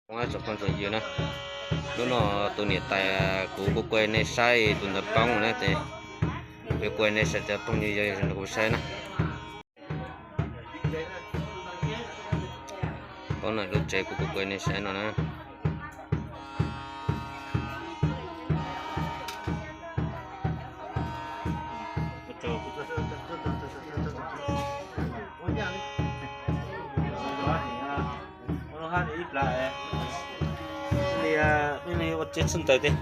Phooj ywg na, hnub no tus niam tais kuv kuj kuaj nej saib tus ntawd poob na ces kuv kuaj nej saib cov phooj ywg yog kuv saib na. Poob na, lub tsev kuv kuaj nej saib no na. Ua tsev txhua ntawd tiag.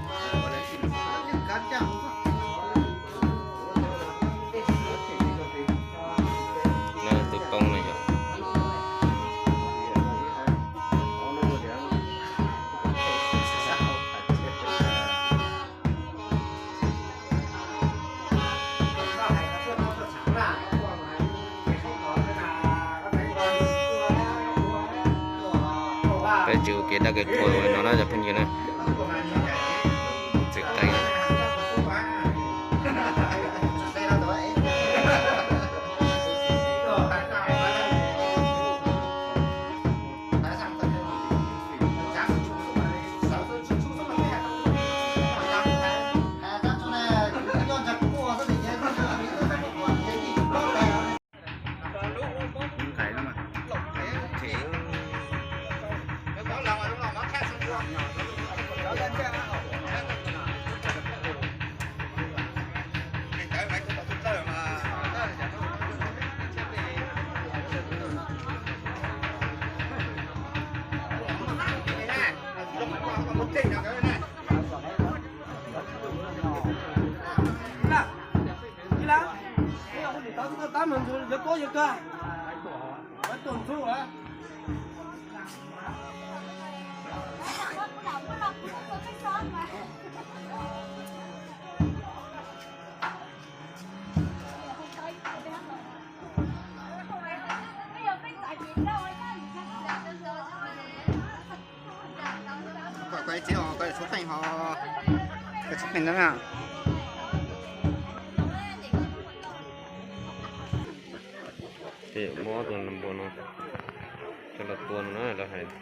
Tus poob no yog peb tsis ua kev dab kev qhua no na cov phooj ywg na. Txiv qeej. Koj, koj ib txiv, koj txhob qeej ho, koj txhob qeej ntawd na. Ces muab tus npua no coj los tua no na lawv hais.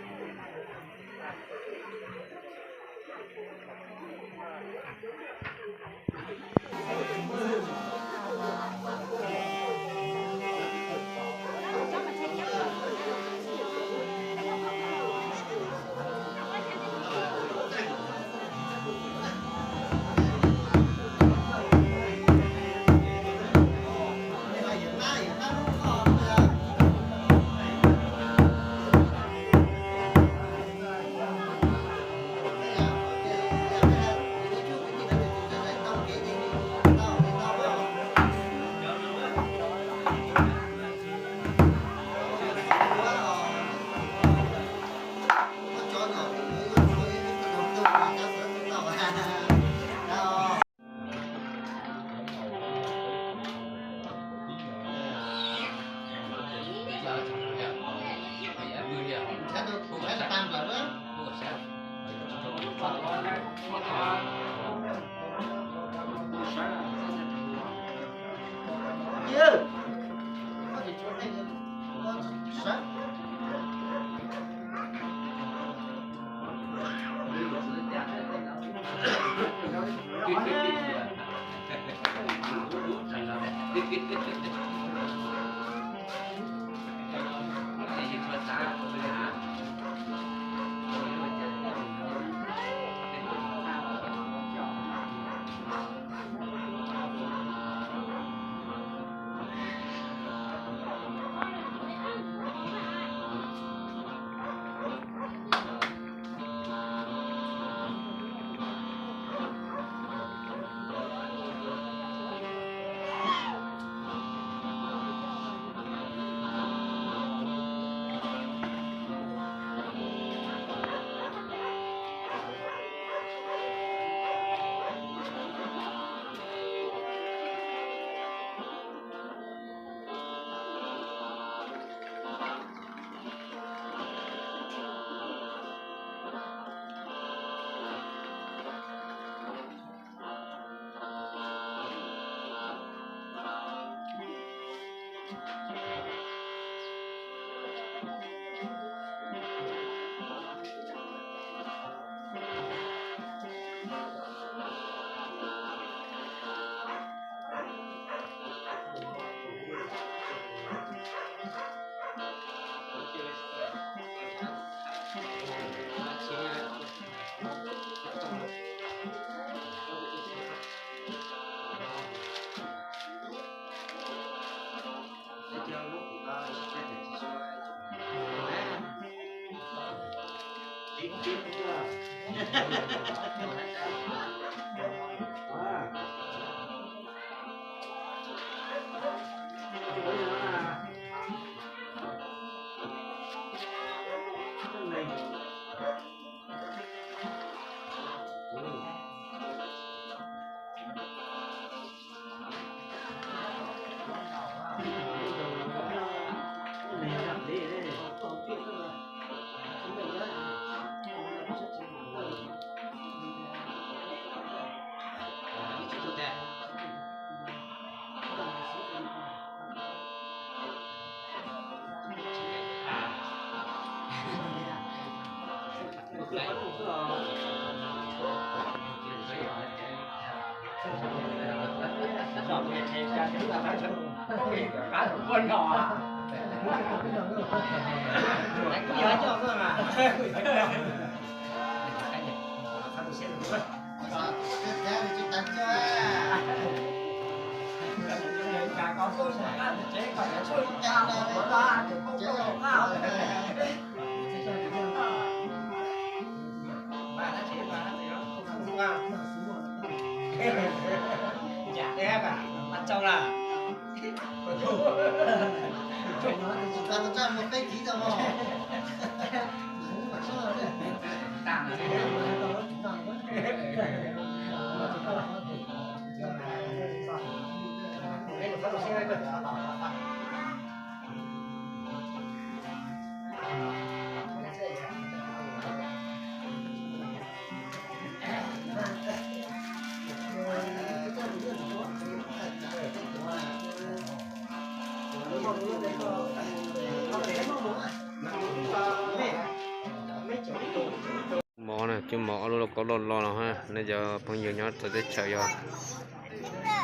Mov na, cub mov ob lub lauj kaub loj loj no, nej cov phooj ywg nyob txawv teb chaws yog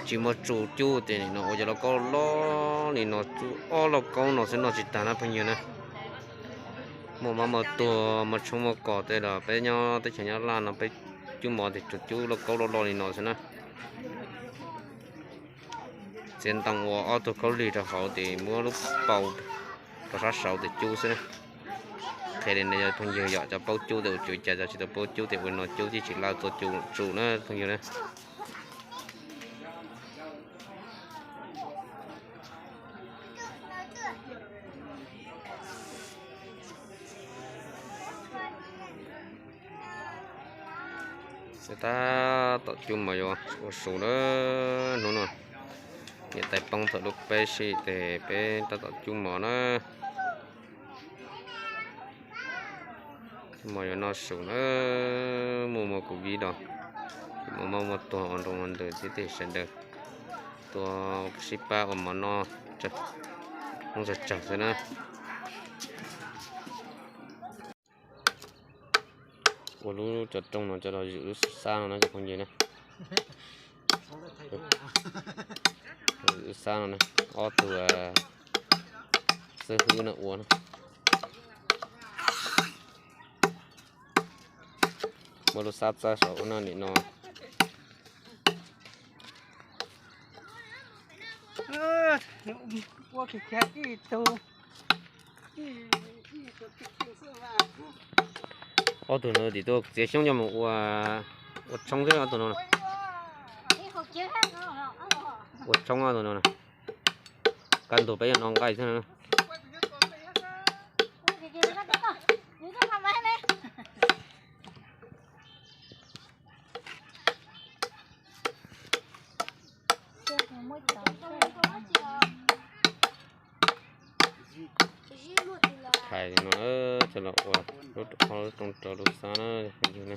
tsis muaj txuj cub ces nim no ua cov lauj kaub loj li no, cub ob lauj kaub no xwb noj tsis tag na phooj ywg na. Muaj mab muaj tuag muaj tshoob muaj kos tej los peb nyob teb chaws nyob Laj no peb cub mov ces tsuas cub lauj kaub loj loj li no xwb na. Txiav ntoo ua ob tug khaub lig rau hauv ces muab lub paus rau sab saud ces cub xwb na. Qhia li no cov phooj ywg yom, cov paub cub ces ua tsum cas, cov tsis tau paub cub ces ua li no cub ces tsis laj txua tsuj na phooj ywg na. Xav tab tom cub mov yuav ua su na. Hnub no niam tais poob thaum lub peb si ces peb tab tom cub mov na. Cub mov yuav noj su na. Muaj muaj kuv vib los, muaj mab muaj tuag ua nroo ua ntws thiab tej sawv daws tuaj sib pab ua mov noj, hnub tsawg tsawg xwb na. Ua lub cov rooj no coj los zwm lub xab no na cov phooj ywg na. Lub xab no na, ob tug xib hwb no ua na. Muab lub xab txawb saum ub no nim no. Ob tug no tim tuaj txiav xyoob coj mus ua, ua tshoob xwb ob tug no. Ua tshoob ob tug no. Kaj ntug peb yuav no nqaij xwb no. Thaiv no, coj los ua lub rooj rau lub xab na phooj ywg na.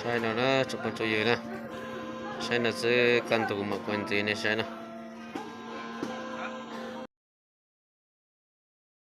Saib no na tsoom phooj tsoom ywg na, saib no xwb kaj ntug mam kuv ntxiv nej saib no.